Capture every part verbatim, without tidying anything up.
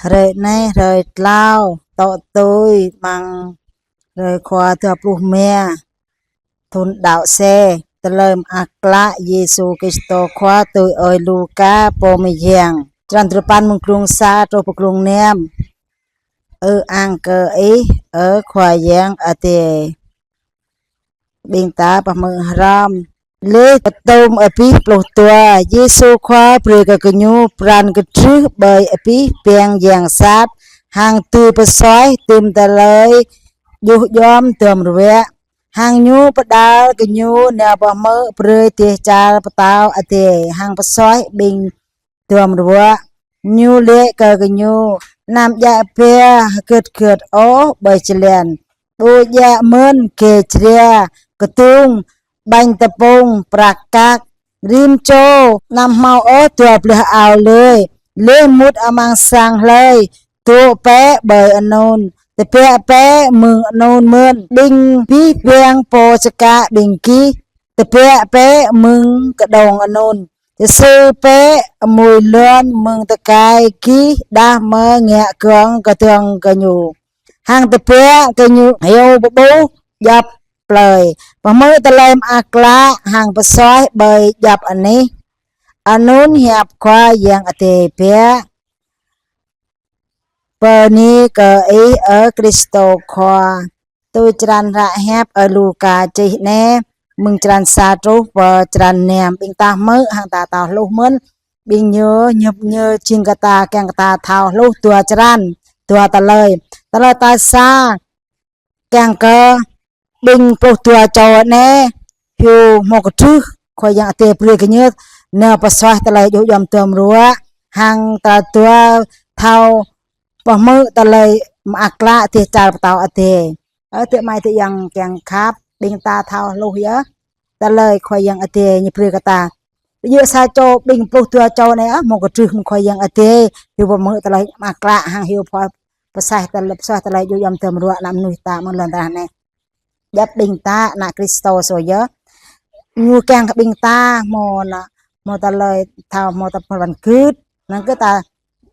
Hrơi anai hrơi tlâo, tŏ tui amăng hrơi khua dua pluh rơma thun đăo C. Tơlơi mơak klă Yêsu Kristô Khua tui ơi Luka pô mơyang. Črăn duapăn mơ̆ng glông sa truh pơ glông năm. Ư-ang kơ Ih, ơ Khua Yang Adai. Ƀing ta pơhmư̆ hrŏm. Laih pơtum abih pluh dua, Yêsu Khua brơi kơ gơñu pran kơtrưh ƀơi abih bang yang sat, hăng dưi pơsuaih tơm tơlơi djuh djom duăm ruă. Hăng Ñu pơđar gơñu nao pơhmư̆ brơi dêh čar Pơtao Adai, hăng pơsuaih ƀing duăm ruă. Ñu laĭ kơ gơñu: Anăm djă ba hơgĕt hơgĕt ôh ƀơi jơlan, ƀu djă mơ̆n gai jra, kơdung, ƀañ tơpŭng, prăk kăk, rĭm čô. Anăm hmâo ôh dua blah ao lơi, laih mŭt amăng sang hlơi, dŏ bĕ ƀơi anŭn, tơbiă bĕ mơ̆ng anŭn mơ̆n. Ƀing abih bang pô čơkă ƀing gih, tơbiă bĕ mơ̆ng kơđông anŭn. Tơsir bĕ mui lŏn mơ̆ng tơkai gih, đah mơ̆ ngă gơ̆ng kơdơ̆ng kơ ñu, hăng tơbiă kơ ñu hyu pơƀuh djŏp plơi. Pơhmư̆ tơlơi mơak klă hăng pơsuaih ƀơi djŏp anih. Anŭn hiăp Khua Yang Adai biă. Bơni kơ Ih, ơ Kristô Khua. Tui črăn hră hiăp ơi Luka čih anai, mơ̆ng črăn sa truh pơ črăn năm, ƀing ta hmư̆ hăng ta thâo hluh mơ̆n. Ƀing ñu, ñu, ñu jing kơ ta, kiăng kơ ta thâo hluh dua črăn, dua tơlơi. Tơlơi tal sa, kiăng kơ ƀing pluh dua čô anai hyu hmâo kơtrưh Khua Yang Adai brơi kơ ñu nao pơsuaih tơlơi djuh djom duăm ruă, hăng tal dua thâo pơhmư̆ tơlơi mơak klă dêh čar Pơtao Adai. Ơ adơi amai adơi ayŏng kiăng khăp, ƀing ta thâo hluh yơh tơlơi Khua Yang Adai ñu brơi kơ ta. Ƀu djơ̆ sa čô, ƀing pluh dua čô anai, ơ, hmâo kơtrưh mơ̆ng Khua Yang Adai, hyu pơhmư̆ tơlơi mơak klă hăng hyu pơ-, pơsuaih tơlơi, pơsuaih tơlơi djuh djom duăm ruă ană mơnuih ta amăng lŏn tơnah anai. Djŏp ƀing ta ană Kristô soh yơh. Ñu kiăng kơ ƀing ta hmâo ană, hmâo tơlơi thâo, hmâo tơlơi pơgưt. Năng kơ ta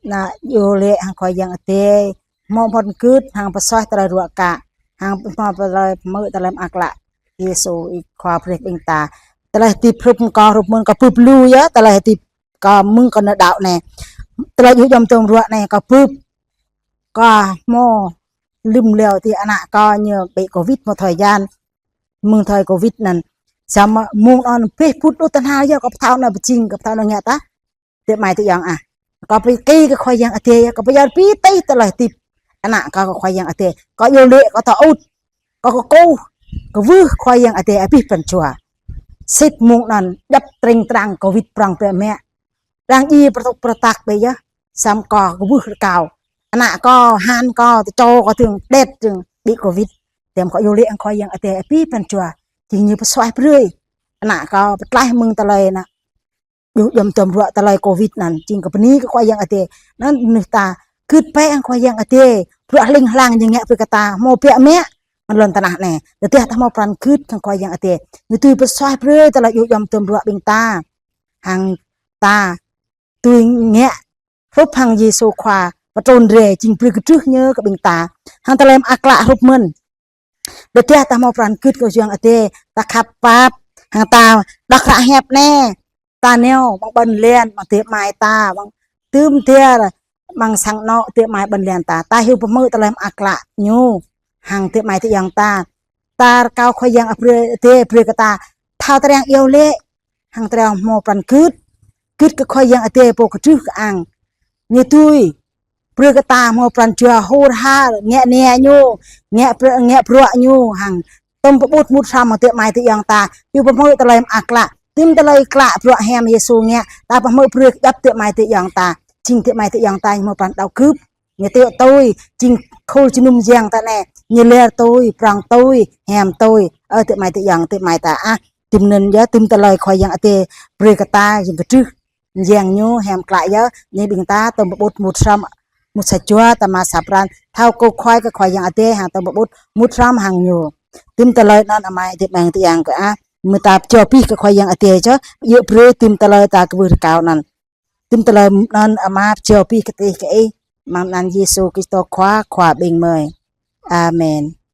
ană iâu laĭ hăng Khua Yang Adai, hmâo pơgưt hăng pơsuaih tơlơi ruă kă, hăng hmâo tơlơi pơhmư̆ tơlơi mơak klă Yêsu Khua brơi ƀing ta. Tơlơi hơdip hrup kơ hrup mơ̆n kơ bưp lu yơh, tơlơi hơdip kơ mơ̆ng kơ nơ̆ đăo anai. Tơlơi djuh djom duăm ruă anai kơ bưp. Kơ hmâo lơ̆m leo tih ană kơ ñu ƀĕ covid một thời gian. Mơ̆ng thời covid anŭn. Samơ̆ mơ̆ng anŭn pĕh pŭt đôč tơhnal yơh, kơ pơthâo anŭn pơjing, kơ pơthâo anŭn ngă tah. Adơi amai adơi ayŏng ah. Kơ pơki kơ Khua Yang Adai, kơ pơyơr pi tih tơlơi hơdip ană kơ, kơ Khua Yang Adai. Kơ iâu laĭ, kơ tơŭt. Kơ kơkuh, kơ kwưh Khua Yang Adai abih pran jua. Sĭt mơ̆ng anŭn djŏp tring trang covid prŏng biă mă. Arăng djai pơtŭk pơtăk ƀĕ yơh, samơ̆ kơ kwưh rơkâo. Ană kơ, han kơ, tơčô kơ tơ̆ng đet tơ̆ng ƀĕ covid. Tơm kơ iâu laĭ hăng Khua Yang Adai abih pran jua. Jing ñu pơsuaih brơi. Ană kơ pơtlaih mơ̆ng tơlơi anŭn. Djuh djom duăm ruă tơlơi covid anŭn. Jing kơ bơni kơ Khua Yang Adai. Anŭn mơnuih ta gưt bĕ hăng Khua Yang Adai. Bruă hling hlang ñu ngă brơi kơ ta. Hmâo biă mă. Amăng lŏn tơnah anai. Tơdah ta hmâo pran gưt hăng Khua Yang Adai. Ñu dưi pơsuaih brơi tơlơi djuh djom duăm ruă ƀing ta. Hăng ta dưi ngă hrup hăng Yêsu Khua pơtrŭn rai jing brơi kơtrưh ñu kơ ƀing ta. Hăng tơlơi mơak klă hrup mơ̆n. Tơdah ta hmâo pran gưt kơ Yang Adai, ta khăp pap, hăng ta đŏk hră hiăp anai, ta nao, amăng ƀôn lan, amăng adơi amai ta, amăng tơm dar, amăng sang anŏ adơi amai ƀôn lan ta, ta hyu pơhmư̆ tơlơi mơak klă ñu, hăng adơi amai adơi ayŏng ta. Ta rơkâo Khua Yang Adai brơi kơ ta, thâo tơreng iâu laĭ, hăng tơreng hmâo pran gưt, gưt kơ Khua Yang Adai pô kơtrưh kơang. Ñu dưi brơi kơ ta hmâo pran jua hur har, ngă anai ñu, ngă br-, ngă bruă ñu, hăng tơm pơƀut mŭt hrŏm hăng adơi amai adơi ayŏng ta, hyu pơhmư̆ tơlơi mơak klă, tơm tơlơi klă bruă hiam Yêsu ngă, ta pơhmư̆ brơi kơ djŏp adơi amai adơi ayŏng ta, jing adơi amai adơi ayŏng ta hmâo pran đaŏ gưp. Ñu tui tui, jing khul jơnum yang ta anai, ñu ler tui, prŏng tui, hiam tui. Ơ adơi amai adơi ayŏng, adơi amai ta ah, tơm anŭn yơh, tơm tơlơi Khua Yang Adai brơi kơ ta, jing kơtrưh. Yang ñu hiam klă yơh, anai ƀing ta tơm pơƀut mŭt hrŏm, mŭt sa jua ta mă sa pran, thâo kơkuh kơ Khua Yang Adai, hăng tơm pơƀut mŭt hrŏm hăng ñu. Tơm tơlơi anŭn amai adơi amai adơi ayŏng kơ ah, mơ̆ ta pơjao abih kơ Khua Yang Adai čơ, yơh brơi tơm tơlơi ta kwưh rơkâo anŭn. Tơm tơlơi anŭn ama pơjao abih kơ tih kơ ih. amăng anăn Yêsu Kristô Khua, Khua ƀing gơmơi. Amen.